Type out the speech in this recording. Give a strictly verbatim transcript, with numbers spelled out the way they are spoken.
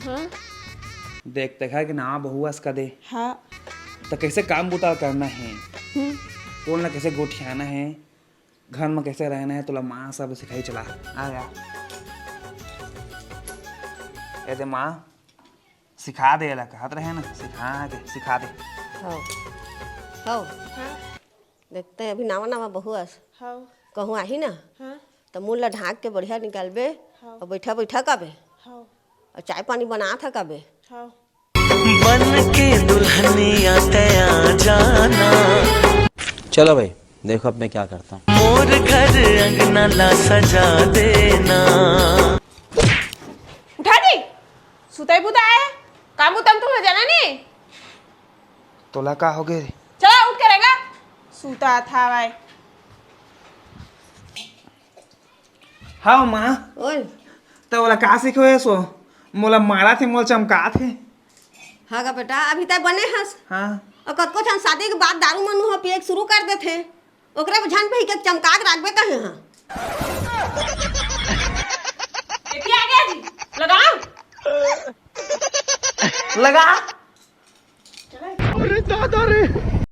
हाँ। देख, देखा कि नावा बहू अस कदे। हाँ। त कैसे काम बुता करना है, हम्म। कोन ला कैसे गोठियाना है, घर में कैसे रहना है, तोला माँ सब सिखाई चला। आ गया। ए दे माँ, सिखा दे, एला कहत रहे ना, सिखा दे, सिखा दे। हाँ। हाँ। हाँ। देखते हैं, अभी नावा नावा बहू अस। हाँ। कहूँ आही ना, हाँ। त मुँह ला ढाँक के बढ़िया निकालबे, हाँ। अउ बैठा बैठा काबे। हाँ। अउ चाय पानी बनात हा काबे। हाँ। बन के दुल्हनिया तैं आ जाना। चलो भाई, देखो अब मैं क्या करता हूँ। मोर घर अंगना ला सजा देना। उठा दी, सुतई बुता आय, काम बुता म तुमला जाना नहीं। तोला का होगे? चला उठ के रेंगा, सुता था भाई। हाँ माँ। ओए। त ओला का सिखोए सो? मोला मारा थे, मोला चमका थे। हाँ गा बेटा, अभी तैं बने हस। हाँ। अउ कतको झन शादी के बाद दारू मनु ह पिए के शुरू कर देथे। ओकरे झन पे ही के चमका के राखबे कहे हाँ। एती आ गया जी, लगा। लगा। अरे दादा रे।